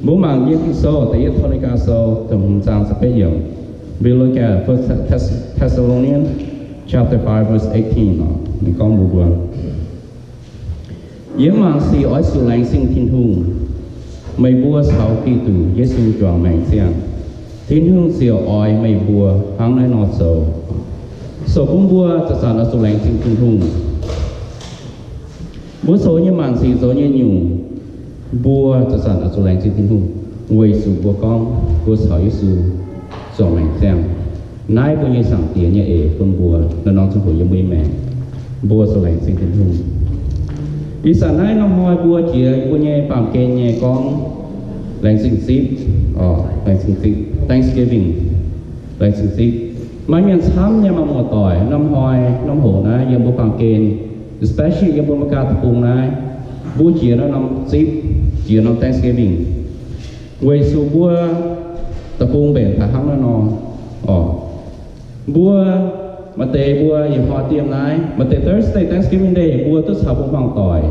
Mbuo mangc yiem Ging-Sou, da'yietv Te^saa^lo^ni^gaa Sou, da'hmz zaang ziepc betv yiemc. We look at First Thess-, Thessalonians chapter five, verse eighteen. Ninh gorngv mbuox mbuo, yie mangc sic oix zuqc laengz zingh Tin-Hungh, meih mbuo caux Giduc Yesu juangc maengc ziangh. Tin-Hungh ziouc oix meih mbuo hnangv naaiv nor zoux. So bun mbuo zanc-zanc oix zuqc laengz zingh Tin-Hungh. Mbuo zoux nyei maanc sic, zoux nyei nyungc, mbuo zanc-zanc oix zuqc laengz zingh Tin-Hungh, weic zuqc mbuo gorngv mbuo caux Yesu juangc maengc ziangh. Naaiv mbuo nyei Zaangc Diex nyei eix bun mbuo, naaiv norm ziangh hoc yiem mbuo nyei maengc, mbuo zuqc laengz zingh Tin-Hungh. Ih zanc naaiv norm hnoi mbuo jiex mbuo nyei baamh gen nyei gorngv laengz zingh zipv, laengz zingh zipv, Thanksgiving, laengz zingh zipv. Maaih mienh camv nyei, maaih muoz-doic, norm hnoi norm hoc naaiv yiem mbuo baamh gen, especially yiem mbuo Meigaa deic-bung naaiv, mbuo jiex naaiv norm zipv, jiex norm Thanksgiving, weic zuqc mbuo deic-bung mbenc daaih hnangv naaiv nor. Mbuo maaih deix mbuo ih hnoi diem naaiv, maaih deix Thursday, Thanksgiving Day, mbuo duqv caux mbuo hmuangv-doic,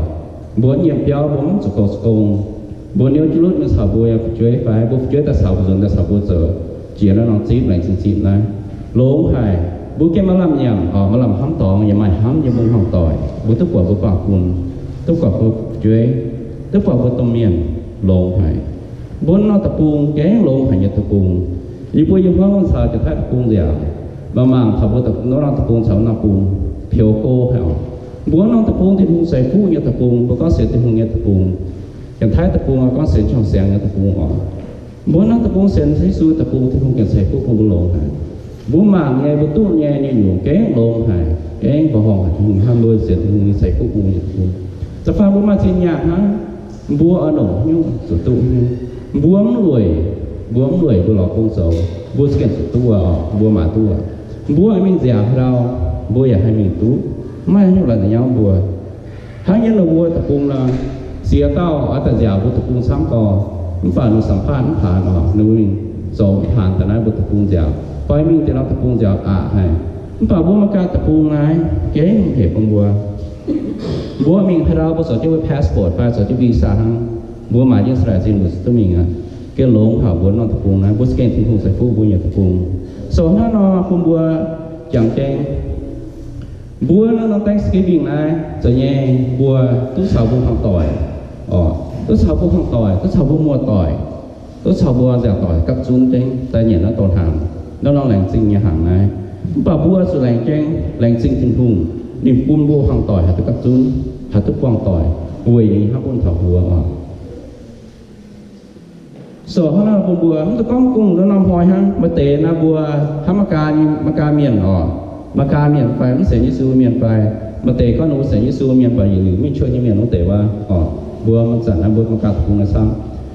mbuo nyiemc biauv, mbuo mv zuqc goux gong, mbuo niouv jienv lutv mingh caux mbuo fu'jueiv fai mbuo fu'jueiv daaih caux mbuo nzuonx, daaih caux mbuo zoux, jiex naaiv norm zipv, laengz zingh zipv naaiv. Longx haic. Mbuo gengh maaih lamh nyanc, maaih lamh hnamv dorngx, yaac maaih hnamv yiem mbuo hmuangv-doic, mbuo duqv buatc mbuo baamh bun, duqv buatc mbuo fu'jueiv, duqv buatc mbuo domh mienh. Longx haic. Mbuo norm deic-bung gengh longx haic nyei deic-bung. Yie mbuo yiem hmuangv caux Janx-Taiv deic-bung nziaauc, mangc mangc taux mbuo norm deic-bung caux norm bung, peux go haic oc. Mbuo norm deic-bung Tin-Hungh ceix fuqv nyei deic-bung, mbuo gorngv sienx Tin-Hungh nyei deic-bung. Janx-Taiv deic-bung gorngv sienx jiu-baang siangx nyei deic-bung oc. Mbuo norm deic-bung sienx Yesu deic-bung, Tin-Hungh gengh ceix fuqv bun mbuo longx haic. Mbuo mangc nyei, mbuo duqv nyei nyungc-nyungc gengh longx haic, gengh mbuoqc horngh haic, Tin-Hungh hnamv mbuo, sienx Tin-Hungh nyei ceix fuqv bun mbuo nyei deic-bung. Da'faanh mbuo maaih zinh nyaanh hnangv, mbuo oix longc haaix nyungc zuqc duqv haaix nyungc. Mbuo mv lueic, mbuo mv lueic mbuo lorz gong zoux, mbuo za'gengh zuqc duqv wuov oc, mbuo maaiz duqv wuov. Mbuo mingh nziaauc haaix ndau, mbuo yaac haih mingh duqv, maiv haaix nyungc la'nyauv mbuo. Hnangv yiem ninh mbuo deic-bung nor, ziex dauh oix daaih nziaauc mbuo deic-bung camv gorx, mv baac ninh saam-paatv mv paanx oc, ninh mbuo mingh zoux mv paanx daaih naaiv mbuo deic-bung nziaauc, fai mingh deix norm deic-bung nziaauc aqc haic. Mv baac mbuo Meigaa deic-bung naaiv gengh hec bun mbuo. Mbuo mingh haaix ndau mbuo zoux jienv mbuo passport fai zoux jienv visa hnangv, mbuo maaiz jienv สายการบิน mbuo zuqc duqv mingh aqv. Gengh longx haic mbuo norm deic-bung naaiv, mbuo za'gengh Tin-Hungh ceix fuqv mbuo nyei deic-bung. So hnangv nor bun mbuo jangx jienv mbuo norm Thanksgiving naaiv zoux nyei, mbuo duqv caux mbuo hmuangv-doic, duqv caux mbuo hmuangv-doic, duqv caux mbuo muoz-doic, duqv caux mbuo nziaauc doic gapv zunv jienv daaih nyanc naaiv douz hnaangx, naaiv norm laengz zingh nyei hnaangx naaiv. Mv baac mbuo zuqc laengz jienv laengz zingh Tin-Hungh, ninh bun mbuo hmuangv-doic haih duqv gapv zunv, haih duqv buangh doic, weic ninh hnamv bun taux mbuo oc. So hnangv naaiv bun mbuo mv dungx gorngv kungx norm hnoi hnangv. Maaih deix naaiv mbuo hnamv Meigaa, Meigaa mienh oc, Meigaa mienh fai mv sienx Yesu mienh fai, maaih deix gorngv ninh mbuo sienx Yesu mienh, mv baac yietc liuz mingh church nyei mienh wuov deix wuov oc. Mbuo mv zanc naaiv mbuo Meigaa deic-bung naaiv camv.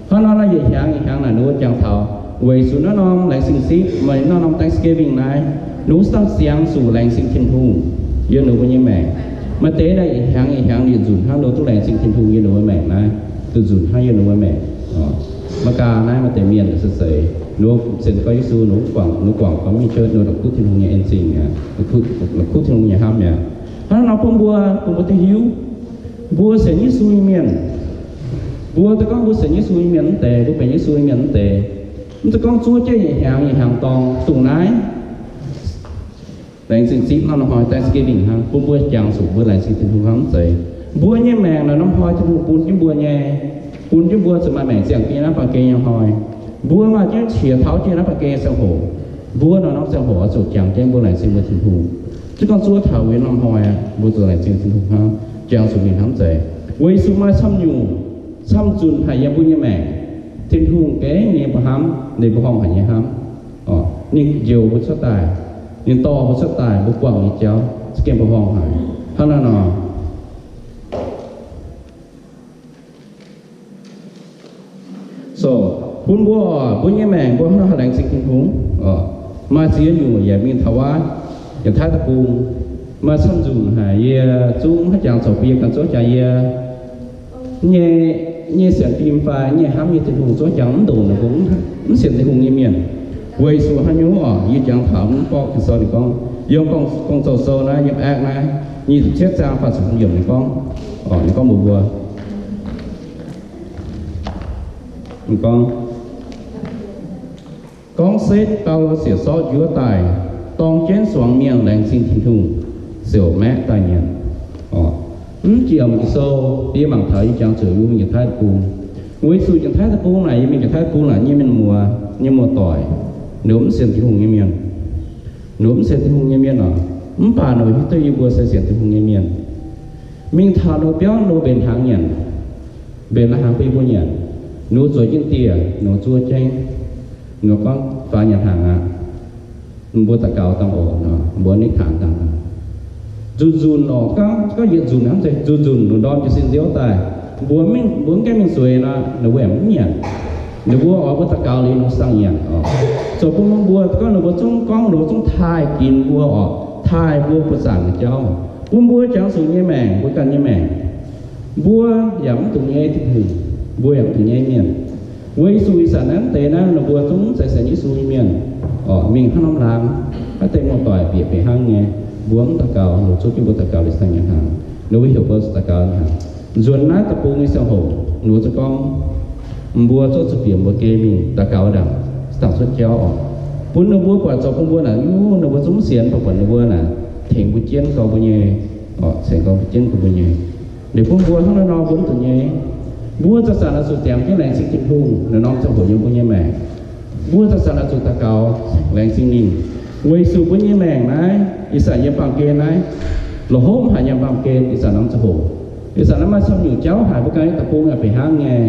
Hnangv nor naaiv yietc hnyangx yietc hnyangx naaic ninh mbuo jangx taux weic zuqc naaiv norm laengz zingh zipv, maaih norm Thanksgiving naaiv, ninh mbuo dangh ziangx zuqc laengz zingh Tin-Hungh yiem ninh mbuo nyei maengc. Maaih deix naaiv yietc hnyangx yietc hnyangx yietc nzunc hnangv ninh mbuo duqv laengz zingh Tin-Hungh yiem ninh mbuo maengc naaiv, duqv nzunc hnangv yiem ninh mbuo maengc. Meigaa naaiv maaih deix mienh se zeiz ninh mbuo sienx gorx Yesu, ninh mbuo guangc, ninh mbuo guangc gorngv mingh church, ninh mbuo la'kuqv Tin-Hungh nyei en zingh mi'aqv, la'kuqv Tin-Hungh nyei hnamv mi'aqv. Hnangv nor bun mbuo, bun mbuo duqv hiuv, mbuo sienx Yesu nyei mienh, mbuo duqv gorngv mbuo sienx Yesu nyei mienh wuov deix, mbuo benx Yesu nyei mienh wuov deix, mv duqv gorngv zuov jienv yietc hnyangx yietc hnyangx dorng dongh naaiv laengz zingh zipv norm hnoi Thanksgiving hnangv, bun mbuo jangx zuqc mbuo laengz zingh Tin-Hungh hnangv mv zeiz. Mbuo nyei maengc naaiv norm hnoi Tin-Hungh bun jienv mbuo nyei, bun jienv mbuo zuqc maaih maengc ziangh biei naaiv baamh gen nyei hnoi. Mbuo maaih jienv qiex tauv jienv naaiv baamh gen nyei ziangh hoc, mbuo naaiv norm ziangh hoc oix zuqc jangx jienv mbuo laengz zingh mbuo Tin-Hungh. Zuqc gorngv zuov taux wuov norm hnoi, mbuo zuqc laengz zingh Tin-Hungh hnangv, jangx zuqc ninh hnangv mv zeiz. Weic zuqc maaih camv nyungc, camv nzunc haic yiem mbuo nyei maengc, Tin-Hungh gengh ninh mbuo hnamv, ninh mbuo horngh haic nyei hnamv. Ninh njoux mbuo cuotv daaih, ninh dorh mbuo cuotv daaih, mbuo buangh nyei jauv za'gengh mbuo horngh haic. Hnangv naaiv nor, so bun mbuo oc, mbuo nyei maengc mbuo hnangv haaix laengz zingh Tin-Hungh oc. Maaih ziex nyungc yaac mingh taux wuov Janx-Taiv deic-bung, maaih camv nzunc haic yie zungv haaix jangx corc bun yie ganh zuov jangx yie nyei, nyei sienx fim fai nyei hnamv nyei Tin-Hungh zuov jangx mv ndongc ninh mbuo mv sienx Tin-Hungh nyei mienh. Weic zuqc haaix nyungc oc, yie jangx taux mv borqv Ging-Sou ninh gorngv, yiem Gong-Zoh Sou naaiv, yiem Acts naaiv nyic ziepc cietv zaang faah ziepc hmz yiemc ninh gorngv, ninh gorngv mbuox mbuo, Gorngv, gorngv setv Baulo siec sortv njuov daaih, dorng jienv suangx mienh laengz zingh Tin-Hungh, ziouc maeqv daaih nyanc. Mv jiex Ging-Sou, yie mangc taux yie jangx zuqc yie mingh Janx-Taiv Deic-Bung. Weic zuqc Janx-Taiv Deic-Bung naaic, yie mingh Janx-Taiv Deic-Bung naaic nyei mienh muoz, nyei muoz-doic, ninh mv sienx Tin-Hungh nyei mienh, ninh mv sienx Tin-Hungh nyei mienh oc. Mv baac ninh hiuv duqv yie mbuo se sienx Tin-Hungh nyei mienh. Mingh taux ninh biauv ninh mbenc hnaangx nyanc, mbenc lai-hnaangx bun yie mbuo nyanc. Ninh zueiz jienv dieh, ninh zuov jienv, ninh gorngv, faaux nyanc hnaangx aqv. Mbuo daux gaux dangh oc, mbuo nitv hnaangx dangh. Nzunc-nzunc oc, gorngv yietc nzunc hnangv, nzunc-nzunc ninh ndorm jiez sin nziouv daaih. Mbuo mv gaengh mingh zueiz nor, ninh mbuo yaac mv nyanc. Ninh mbuo oix mbuo daux gaux liuz ninh mbuo sang nyanc oc. Zoux bun mbuo gorngv ninh mbuo zungv gorngv, ninh mbuo zungv taaih ginx mbuo oc, taaih mbuo buoz-zaangc nyei jauv. Bun mbuo jangx zuqc nyei maengc, mbuo ganh nyei maengc, mbuo yaac mv dungx nyei Tin-Hungh, mbuo yaac mv dungx nyei mienh. Weic zuqc ih zanc naaiv deix naaiv ninh mbuo zungv mv zeiz sienx Yesu nyei mienh oc, mingh hnangv norm laangz, haaix deix muoz-doic bieqc fih hnangv nyei, mbuo mv daux gaux, ninh zuov jienv mbuo daux gaux liuz sang nyanc hnaangx. Ninh mbuo heuc mbuo daux gaux nyanc hnaangx. Nzuonx naaiv deic-bung nyei ziangh hoc, ninh mbuo zungv gorngv, mbuo zuov zuqc bieqc mbuo geh mingh daux gaux ndaangc, dangc cuotv jauv oc. Bun ninh mbuo buatc zoux bun mbuo naaic, ninh mbuo zungv mv sienx, mv baac buatc ninh mbuo naaic tengx mbuo jienv gorx mbuo nyei, tengx gorx mbuo jienv gorx mbuo nyei. Liuz bun mbuo hnangv naaiv nor mbuo mv dungx nyei. Mbuo zanc-zanc oix zuqc ziangx jienv laengz zingh Tin-Hungh, naaiv norm ziangh hoc yiem mbuo nyei maengc. Mbuo zanc-zanc oix zuqc daux gaux laengz zingh ninh, weic zuqc mbuo nyei maengc naaiv, ih zanc yiem baamh gen naaiv, la'hopv haic yiem baamh gen ih zanc norm ziangh hoc. Ih zanc naaiv maaih camv nyungc jauv haic, mbuo ganh nyei deic-bung yaac fih hnangv nyei.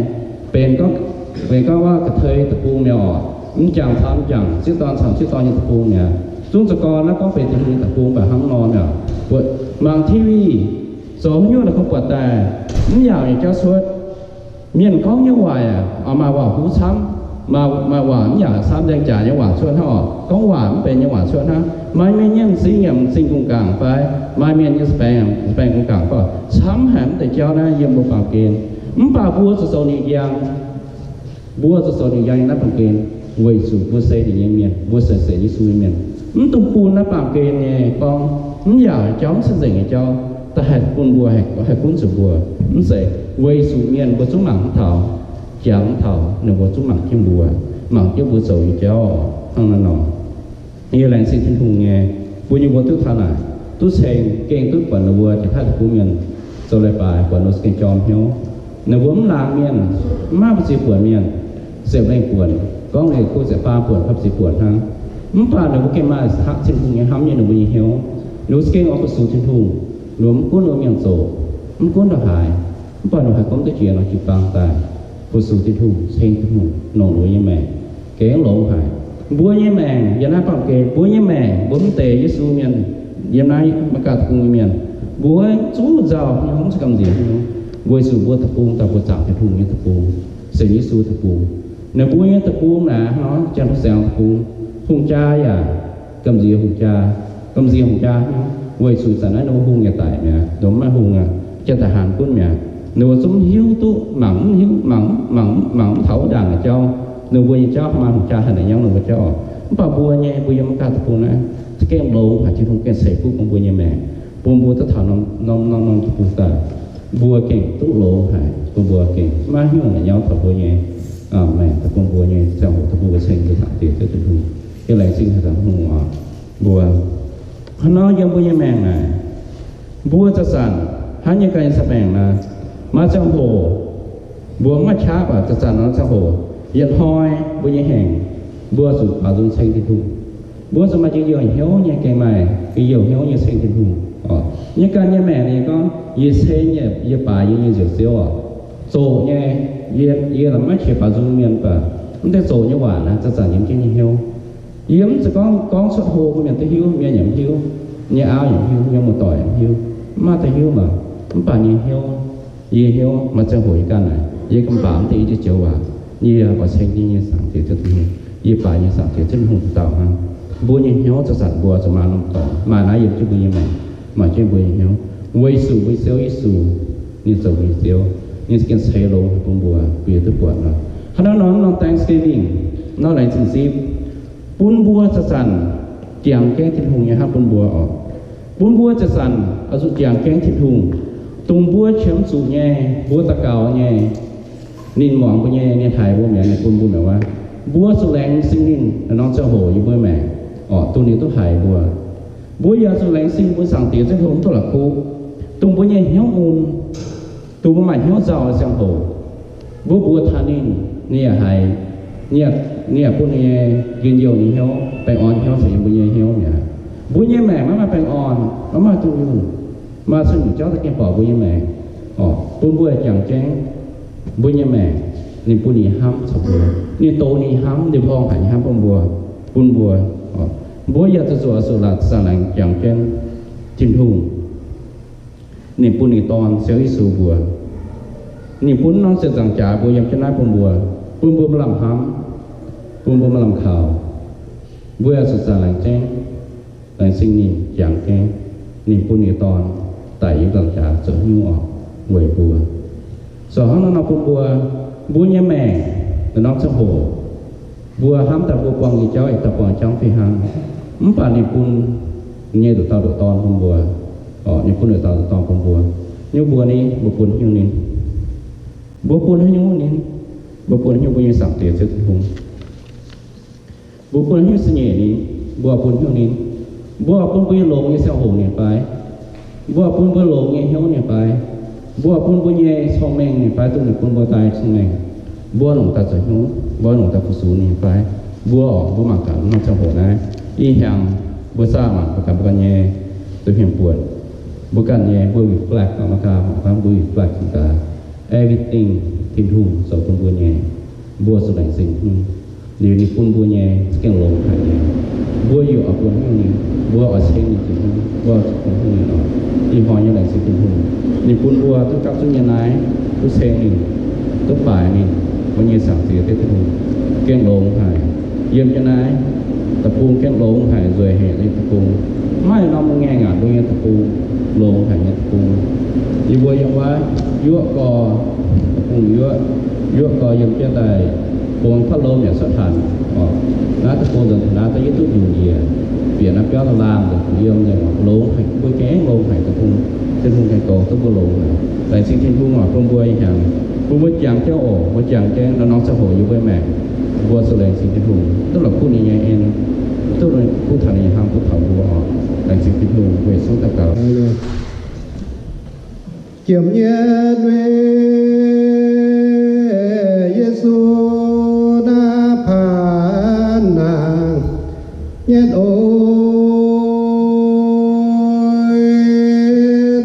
Benx gorngv, benx gorngv wuov ga'tei deic-bung mi'aqv oc. M'jangc caux m'jangc, sieqv dorn caux sieqv dorn nyei deic-bung mi'aqv. Zungv za'gengh naaiv gorngv benx Tin-Hungh nyei deic-bung baac hnangv nor mi'aqv. Mangc T V, zoux haaix nyungc naaic kungx buatc daaih mv yaauc nyei jauv cuotv. Mienh gorngv nyei waac, maaih waac huv camv, maaih waac mv yaauc camv, nzaeng jaax nyei waac cuotv hnangv oc. Gorngv waac mv benx nyei waac cuotv hnangv. Maaih mienh nyei m'zing yaac m'zing gong gaangc fai maaih mienh nyei spengx, spengx gong gaangc fai, camv haic mv deix jauv naaiv yiem mbuo baamh gen. Mv baac mbuo zuqc zoux ninh njang, mbuo zuqc zoux ninh njang nyei naaiv baamh gen, weic zuqc mbuo se ninh nyei mienh, mbuo se sienx Yesu nyei mienh. Mv dungx bun naaiv baamh gen nyei gorngv mv yaauc nyei jauv, mv cing-nzengc nyei jauv daaih haih bun mbuo, haih gunv zuqc mbuo. Mv zeiz, weic zuqc mienh mbuo zungv mangc mv taux, jangx mv taux, ninh mbuo zungv mangc jienv mbuo, mangc jienv mbuo zoux nyei jauv hnangv naaiv nor. Yie laengz zingh Tin-Hungh nyei, bun yie mbuo duqv taux naaic, duqv ceng, gengh duqv buatc ninh mbuo Janx-Taiv Deic-Bung mienh zoux leiz-baaix, buatc ninh mbuo za'gengh jorm hnyouv. Ninh mbuo mv laangz mienh, mv maaih mbu'ziex buonc mienh, ziepc lengh buonc, gorngv ninh kuv ziepc faam buonc fai ziepc buonc hnangv. Mv baac ninh mbuo gengh maaih hapv Tin-Hungh nyei hnamv nyei ninh mbuo nyei hnyouv. Ninh mbuo za'gengh oix fu-sux Tin-Hungh. Ninh mbuo mv gunv ninh mbuo mienh zoqc, mv gunv ndongc haaix, mv baac ninh mbuo haih gorngv duqv jiex nor jiu-baang daaih fu-sux Tin-Hungh, ceng Tin-Hungh longc ninh mbuo nyei maengc. Gengh longx haic. Mbuo nyei maengc yiem naaiv baamh gen, mbuo nyei maengc, mbuo mv deix Yesu mienh, yiem naaiv Meigaa Deic-Bung nyei mienh, mbuo zuqc nzauh hnyouv, mv zuqc gamh nziex hnyouv, weic zuqc mbuo deic-bung daaih mbuo zaangc Tin-Hungh nyei deic-bung, sienx Yesu deic-bung. Ninh mbuo nyei deic-bung naaic hnangv Janx-Saengx deic-bung, hungh jaa yaac gamh nziex hungh jaa, gamh nziex hungh jaa hnyouv, weic zuqc zanc naaiv ninh mbuo hungh yaac daic mi'aqv, ninh mbuo mv maaih hungh aqv, janx-daic haanz gunv mi'aqv. Ninh mbuo zungv mv hiuv duqv, mangc mv hiuv, mangc, mangc, mangc mv taux wuov ndaangc nyei jauv. Ninh mbuo nyei jauv maaih hungh jaa haih naaic nyangv ninh mbuo jauv oc. Mv baac mbuo nyei, mbuo yiem Meigaa Deic-Bung naaiv, za'gengh longx haic Tin-Hungh gengh ceix fuqv bun mbuo nyei maengc, bun mbuo duqv taux norm, norm, norm, norm deic-bung daaih. Mbuo gengh duqv longx haic, bun mbuo gengh maiv hiuv naaic nyauv taux mbuo nyei maengc, daaih bun mbuo nyei ziangh hoc, daaih bun mbuo ceng mbuo Zaangc Diex Ziouv Tin-Hungh. Yie laengz zingh haic Tin-Hungh oc. Mbuo hnangv nor yiem mbuo nyei maengc naaic, mbuo zanc-zanc hnangv nyei ganh nyei saeng-maengc naaic, maaih ziangh hoc mbuo mv maaih qaqv baac zanc-zanc nor ziangh hoc, yietc hnoi mbuo nyei hengc, mbuo zuqc baaux nzung ceng Tin-Hungh. Mbuo zuqc maaih njien-youh hnyouv nyei, gengh maaih njien-youh hnyouv nyei ceng Tin-Hungh oc. Yie ganh nyei maengc yie gorngv, yie ceng, yie baaix yie nyei Njoux Ziouv oc. Zoqc nyei, yie, yie maiv qiex baaux nzung mienh baac mv deix zoqc nyei waac naaic zanc-zanc yiem jienv nyei hnyouv. Yie mv zeiz gorngv, gorngv cuotv hlo bun mienh duqv hiuv, mienh yaac mv hiuv, nyei auv yaac mv hiuv, nyei muoz-doic yaac mv hiuv, mv maaih deix hiuv maah. Mv baac nyei hnyouv, yie hnyouv maaih ziangh hoc yie ganh naaic, yie ganh baac mv deix yie nyei joux waac, yie oix ceng yie nyei Zaangc Diex Ziouv Tin-Hungh, yie baaix nyei Zaangc Diex Ziouv Tin-Hungh dauh hnangv. Mbuo nyei hnyouv zanc-zanc mbuo zuqc maaih norm dorngx, maaih naaiv yiem jienv mbuo nyei maengc, maaih jienv mbuo nyei hnyouv, weic zuqc mbuo nyei Ziouv Yesu, ninh zoux mbuo nyei Ziouv, ninh za'gengh ceix longx bun mbuo, mbuo yaac duqv buatc nor. Hnangv naaiv nor, norm Thanksgiving, norm laengz zingh zipv, bun mbuo zanc-zanc jangx gaengh Tin-Hungh nyei hnangv bun mbuo oc. Bun mbuo zanc-zanc oix zuqc jangx gaengh Tin-Hungh, dongh mbuo qiemx zuqc nyei, mbuo daux gaux nyei, Ninh muangx mbuo nyei, ninh haiz mbuo mi'aqv, ninh bun mbuo mi'aqv wuov. Mbuo zuqc laengz zingh ninh norm ziangh hoc yiem mbuo maengc, orqc, dongh ninh duqv haiz mbuo. Mbuo yaac zuqc laengz zingh mbuo Zaangc Diex Ziouv Tin-Hungh duqv la'kuqv, dongh mbuo nyei hnyouv mun, dongh mbuo maaih hnyouv nzauh nyei ziangh hoc, mbuo mbuox taux ninh, ninh yaac haiz, ninh yaac, ninh yaac bun ninh nyei njien-youh nyei hnyouv, baengh orn hnyouv caux yiem mbuo nyei hnyouv mi'aqv. Mbuo nyei maengc maiv maaih baengh orn, maiv maaih dunh yunh, maaih cuotv nyungc jauv daaih gengh borqc mbuo nyei maengc, orqc, bun mbuo jangx jienv mbuo nyei maengc. Ninh bun ninh hnamv caux mbuo, ninh dox ninh hnamv, ninh hlo haic nyei hnamv bun mbuo, bun mbuo, orqc, mbuo yaac zuqc zuqc zuqc laatc zaangc laengz jangx jienv Tin-Hungh. Ninh bun ninh Dorn, Ziouv Yesu mbuo. Ninh bun norm ziepc nzaangc jaax mbuo yiem jienv naaiv bun mbuo, bun mbuo maaih lamh hnamv, bun mbuo maaih lamh kaux. Mbuo yaac zuqc zaangc laengz jienv, laengz zingh ninh, jangx jienv ninh bun ninh Dorn daic yiem nzaangc jaax zoux hnyouv orqc, weic mbuo. Zoux hnangv naaiv nor bun mbuo, mbuo nyei maengc, naaiv norm ziangh hoc, mbuo hnamv daaih mbuo buangh nyei jauv, ih daaih buangh jauv fih hnangv. Mv baac ninh bun nyei nduqc dauh nduqc Dorn bun mbuo, orqc, ninh bun nduqc dauh nduqc Dorn bun mbuo. Nyungc mbuo ni, mbuo bun haaix nyungc ninh? Mbuo bun haaix nyungc ninh? Mbuo bun haaix nyungc mbuo nyei Zaangc Diex Ziouv Tin-Hungh? Mbuo bun haaix nyungc zingh nyeic ninh? Mbuo bun haaix nyungc ninh? Mbuo bun mbuo nyei longx nyei ziangh hoc ninh fai? Mbuo bun mbuo longx nyei hnyouv ninh fai? Mbuo bun mbuo nyei cong-mengh ninh fai, dongh ninh bun mbuo daaih cong-mengh, mbuo longc daaih zoux hnyouv, mbuo longc daaih fu-sux ninh fai? Mbuo orqc, mbuo mangc gaax norm ziangh hoc naaiv, ih hnyangx mbuo zaah mangc mbuo ganh, mbuo ganh nyei zuiz-hmien buonc, mbuo ganh nyei, mbuo reflect mangc gaax, mbuo reflect gaax everything Tin-Hungh zoux bun mbuo nyei, mbuo zuqc laengz zingh haic. Liuz ninh bun mbuo nyei za'gengh longx haic nyei. Mbuo yaac oix bun haaix nyungc ninh? Mbuo oix ceng ninh zoux hnyouv, mbuo oix bun haaix nyungc ninh oc? Ih hnoi nyei laengz zingh Tin-Hungh, ninh bun mbuo duqv gapv zunv nyei naaiv, duqv ceng ninh, duqv faix ninh, mbuo nyei Zaangc Diex Ziouv Tin-Hungh, gengh longx haic. Yiem jienv naaiv deic-bung gengh longx haic, nzueic haic nyei deic-bung. Maiv norm mbuo ngaengc aqc mbuo nyei deic-bung, longx haic nyei deic-bung. Yie mbuo yiem wuov Yuoqv Gorx deic-bung, Yuoqv, Yuoqv Gorx yiem jienv daaih bung fatv lom yaac cuotv hanc oc. Naaiv deic-bung nzuonx taux naaiv daaih yie duqv njiec bieqc naaiv biauv laangh nzengc, yiem nzengc oc. Longx haic, mbuo gengh longx haic deic-bung. Tin-Hungh gengh goux duqv mbuo longx haic. Laengz zingh Tin-Hungh oc, bun mbuo ih hnyangx, bun mbuo jangx jienv oc, mbuo jangx jienv norm-norm ziangh hoc yiem mbuo maengc, mbuo zuqc laengz zingh Tin-Hungh, duqv la'kuqv ninh nyei en, duqv kuv taux ninh nyei hnamv bun taux mbuo oc. Laengz zingh Tin-Hungh, weic zuqc daux gaux. Jiem nyei nduei Yesu naaiv paan nangh nyetv oc,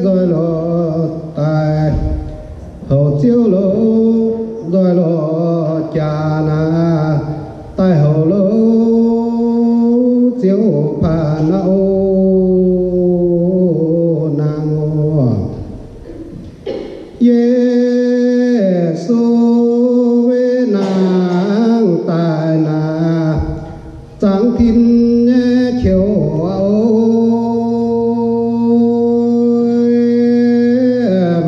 nzoih lorz daaih houc Ziouv loh, nzoih lorz jaax naaic daaih houc loh, Ziouv paan naaiv oc, nangh oc. Yesu weic nangh daaih naaic, zaangc Tin nyei qiex oc,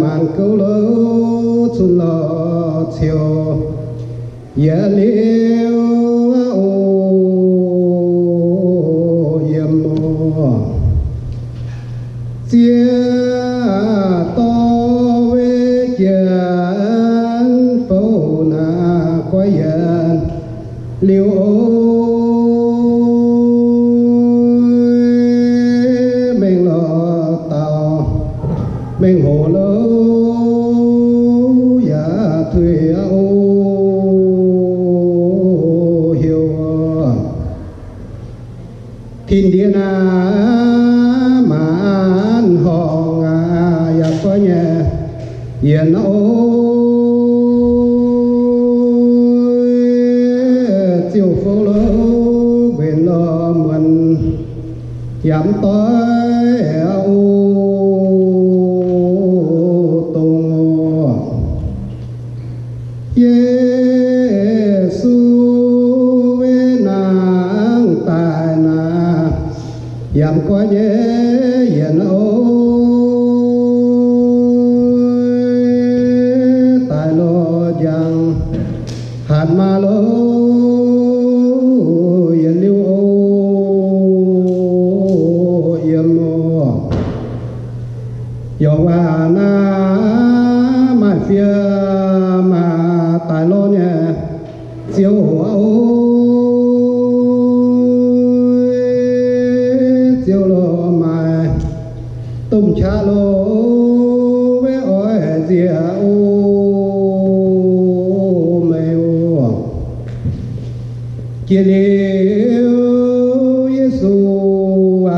maanc gouv louh cun lorz ciouc yietc liuz oc, yiem oc. Ziex dorh weic jienv fouv naaic goiv yienx liuz oc, mengh lorz dauh mengh hoc louh yaac tuix oc, heuc Tin-Ndiev naaic maanc horngh aqv, yaac goiv nyei yienx oc, ziouc fouv louh nquenc lorz muonz yaac mv doix oc, dongh oc. Yesu weic nangh daaih naaic, yaac mv goiv nyei yienx oc, daaih lorz njang hatc maaz-louh yietc liuz oc, yiem Domh qaqv loh, weic oix nziex o meih oc. Jiex liuz Yesu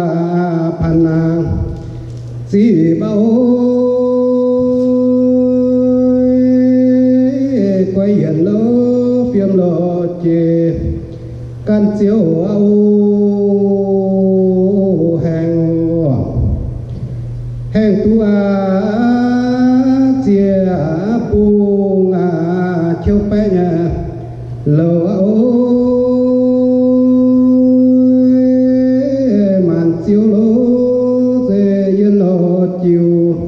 aac, panh naang ziqc baav o, guai yienc loh, fiem loh jiex, gan ziouc o, haengh o, haengh duqv aqv, ziex bung aqv, qiu baeqv nyei louh o, maanc ziouv loh, zeiz yienh loh jiuc,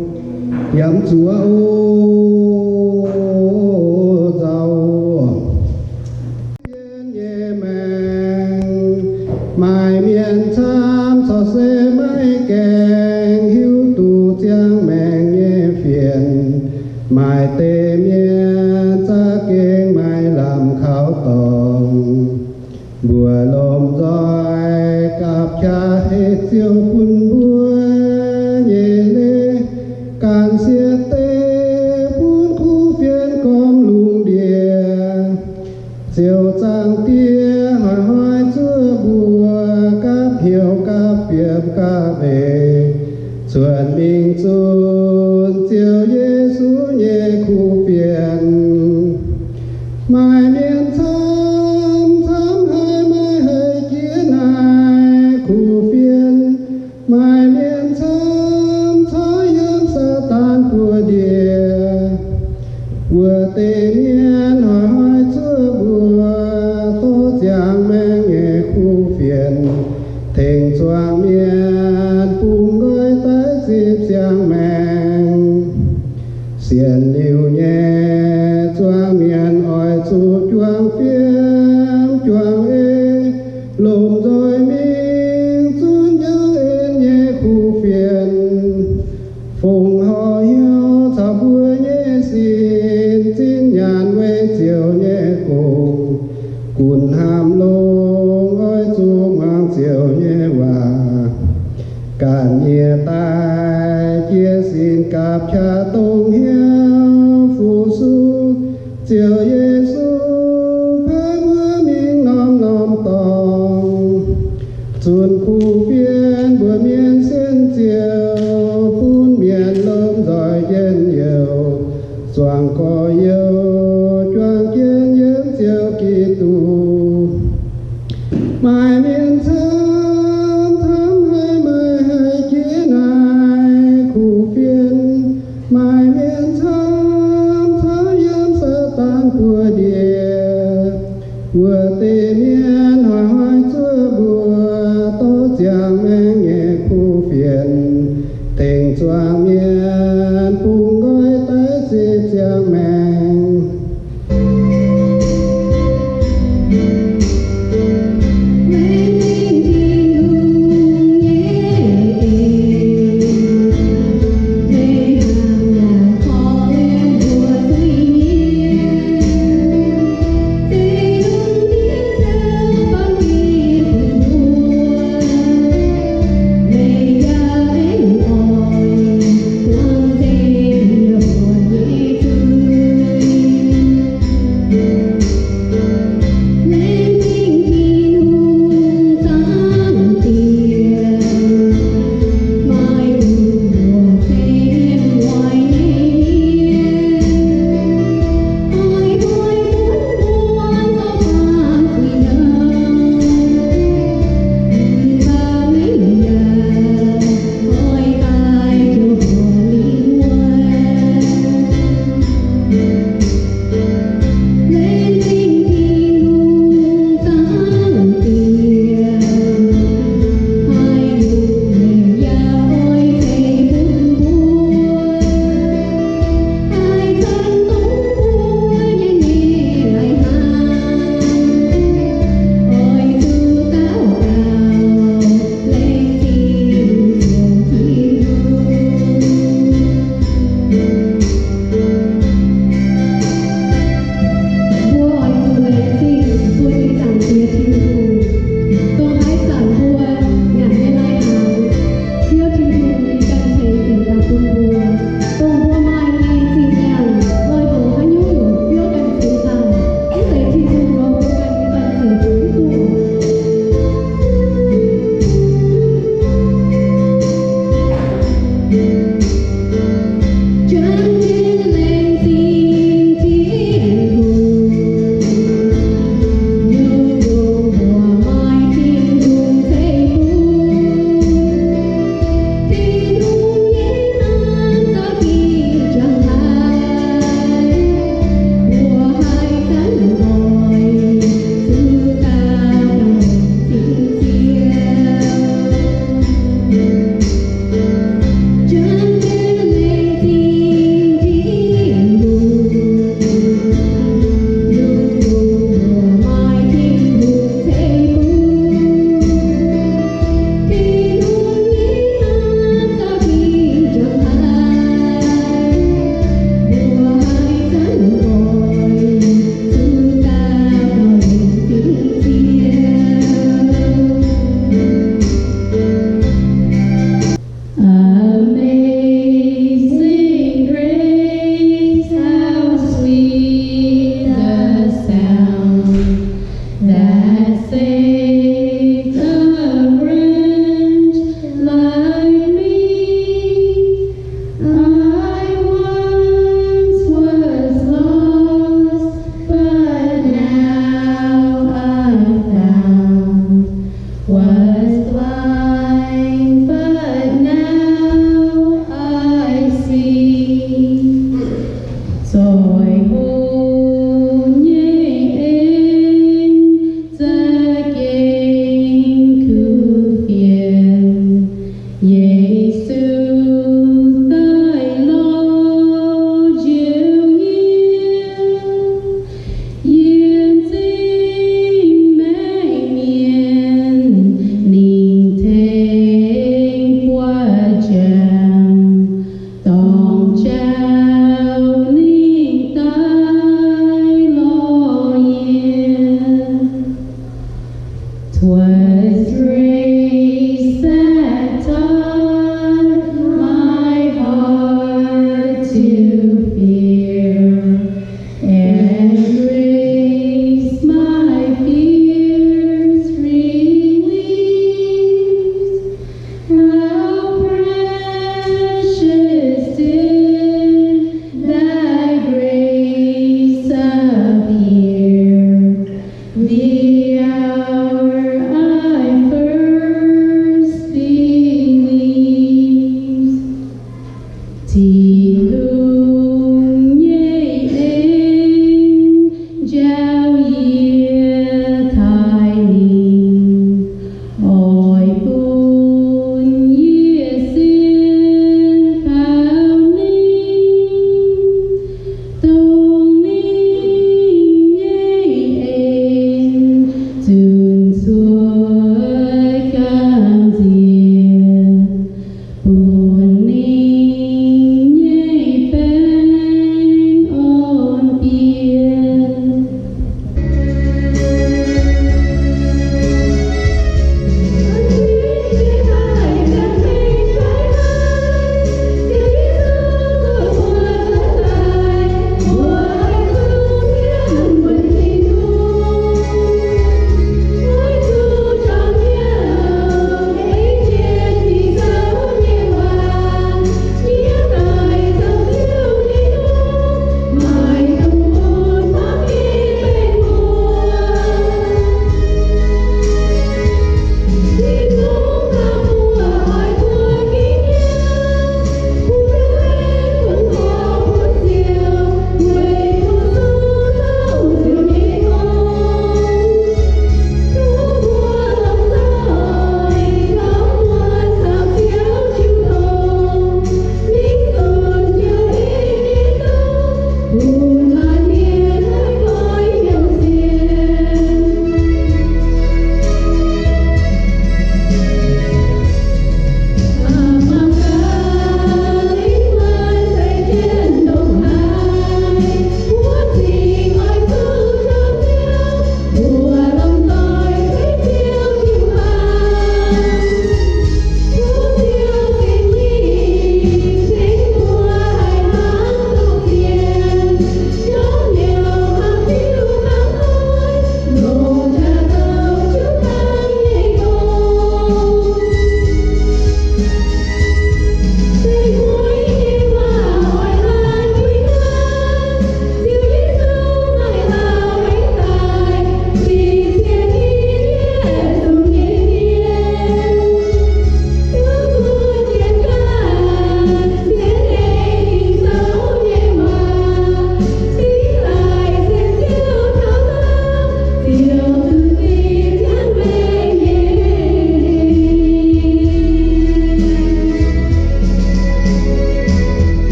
yaac mv zuqc o, nzauh. Yienh nyei maengc, maaih mienh camv corc se maiv gaengh hiuv duqv ziangh maengc nyei fienx. Maaih deix mienh za'gengh maaih lamh kaux dorngc, mbuox lomh nzoih gapv qaqv heix ziouc bun mbuo nyei leiz, ganh siev deix bun kuv fienx gormx lungh ndiev. Ziouv Zaangc Diex hnoi-hnoi zuov mbuo gapv hnyouv gapv biopv gapv eix, cuotv mingh zunc Ziouv Yesu nyei kuv fienx. Maaih mienh camv-camv haiz maiv haih jiex naaiv kuv fienx. Maaih mienh camv coiv yiem Saadaan buoz-ndiev. Wuov deix mienh hnoi-hnoi zuov mbuo dorh ziangh maengc nyei kuv fienx, tengx zuangx mienh bungx nqoi daaih zipv ziangh maengc. Sienx liuz nyei zuangx mienh oix zuqc juangc fiem juangc ei, lomh nzoih mingh zunc Yesu en nyei kuv fienx, fongc horc hnyouv caux mbuo nyei sin, zinh nyaanh weic Ziouv nyei gong, gunv hnamv longx oix zuqc muangx Ziouv nyei waac. Ganh nyie daaih jiez sin gapv qaqv dongh hnyouv fu-sux Ziouv Yesu paaiv mbuo mingh norm-norm dorngx, zunc kuv fienx mbuox mienh sienx Ziouv, bun mienh lomh nzoih njien-youh, zuangx gorx-youz juangc jienv yiem Ziouv Giduc. Maaih mienh camv-camv haiz maiv haih jiex naaiv kuv fienx. Maaih mienh camv-camv yiem Saadaan buoz-ndiev. Wuov deix mienh hnoi-hnoi zuov mbuo dorh ziangh maengc nyei kuv fienx. Yesu daaih lorz njoux nyei, yiem zingh maengc mienh ninh tengx buatc jangx, dorngc jauv ninh daaih lorz yie. 'Twas grace that taught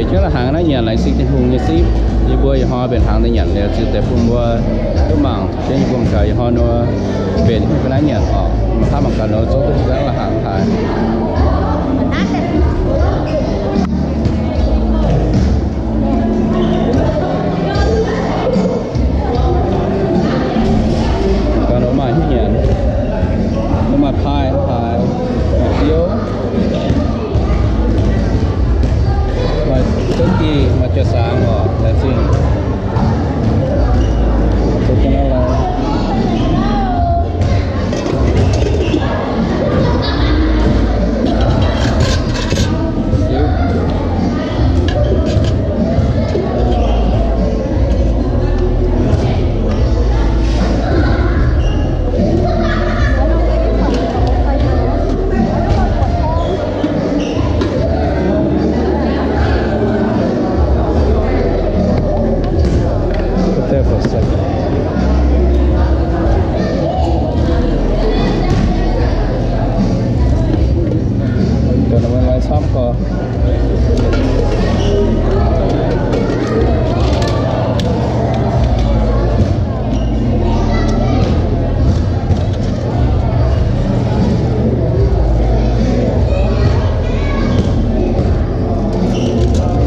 Jienv la'hnaangx naaiv nyanc laengz zingh Tin-Hungh nyei zipv. Yie mbuo ih hnoi mbenc hnaangx daaih nyanc liuz, ziux deix bun mbuo duqv mangc, se yie mbuo mangc gaax ih hnoi nor mbenc naaiv nyanc orqc. Mangc haav mangc gaax nor zouv duqv jienv la'hnaangx haaix. Gaax nor maaih hnyouv nyanc, nor maaih pai haaix, maaih biouv, maaih turkey, maaih jaa-saangx orqc, laengz zingh. Zoux ga'naaiv lai. Put there for a second. Daaih nor maaih camv gorx.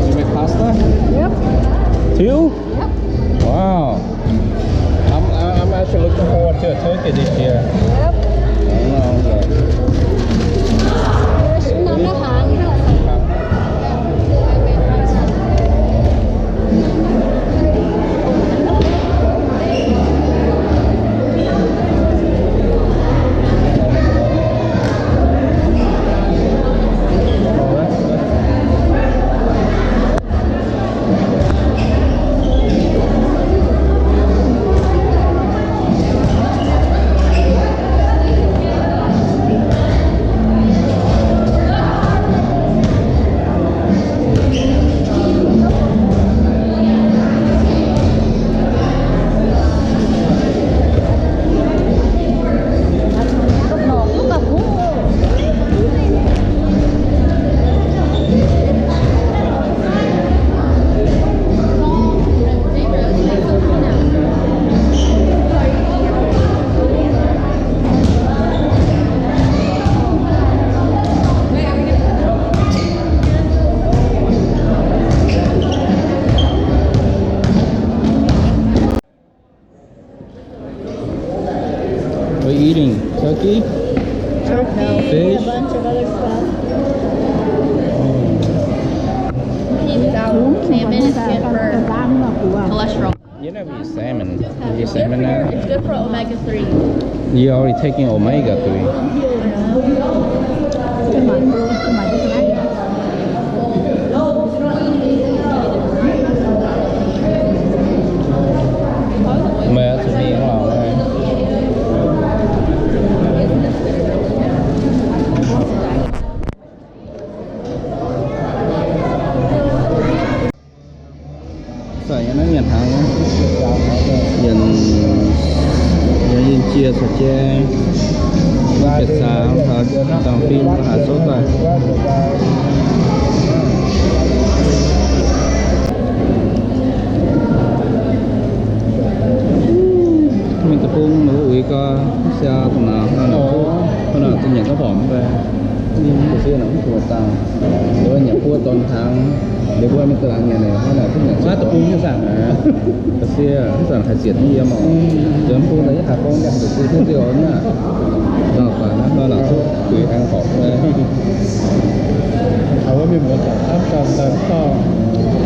You make pasta? Yep. Two? Yep. Wow. I'm, I'm actually looking forward to a turkey this year. Yep. I don't know, but We're eating turkey, turkey, fish, a bunch of other stuff. Salmon is good for cholesterol. You never eat salmon. You eat salmon now? It's good for omega three. You're already taking omega three. Mời áo chuẩn bị không? Nyanc, nyanc yinh jiex caux jienv, nyanc caux dangh fim haaix souv daaih. Mingh deic-bung ninh mbuo uix gau, siaa dongh naaic, hnangv naaic, hnangv naaic zinh nyanc gauh horpc mv bei. Ga'sie naaic mv zuqc dangh. Ninh mbuo nyanc buo dorn hnaangx, ninh mbuo mingh da'laangz nyanc naaic, hnangv naaic duqv nyanc. Maiv deic-bung nyei saah? Ga'sie, mv zanc haih zietc yiem oc. Ziemx bung daaih yie haiz gorngv nyanc deic-bung duqv ziouc nyanc. Dangh faaux naaiv hnoi laangc zuqc guix aengx horpc.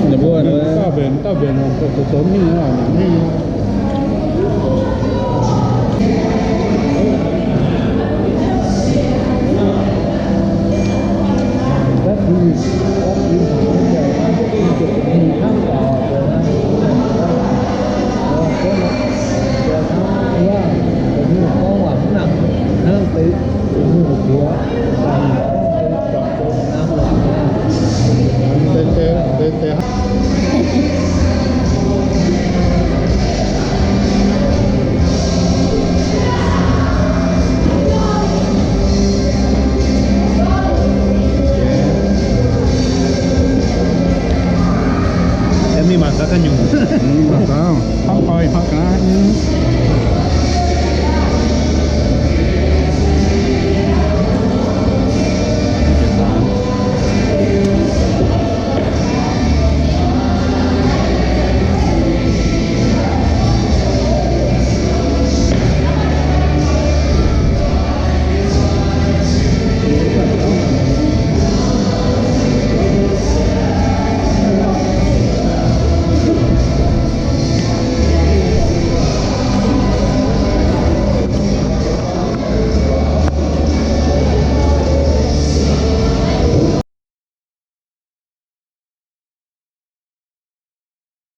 Ninh mbuo, ninh mbuo dauh mbenc, dauh mbenc, zoux mingh, mingh. nyungc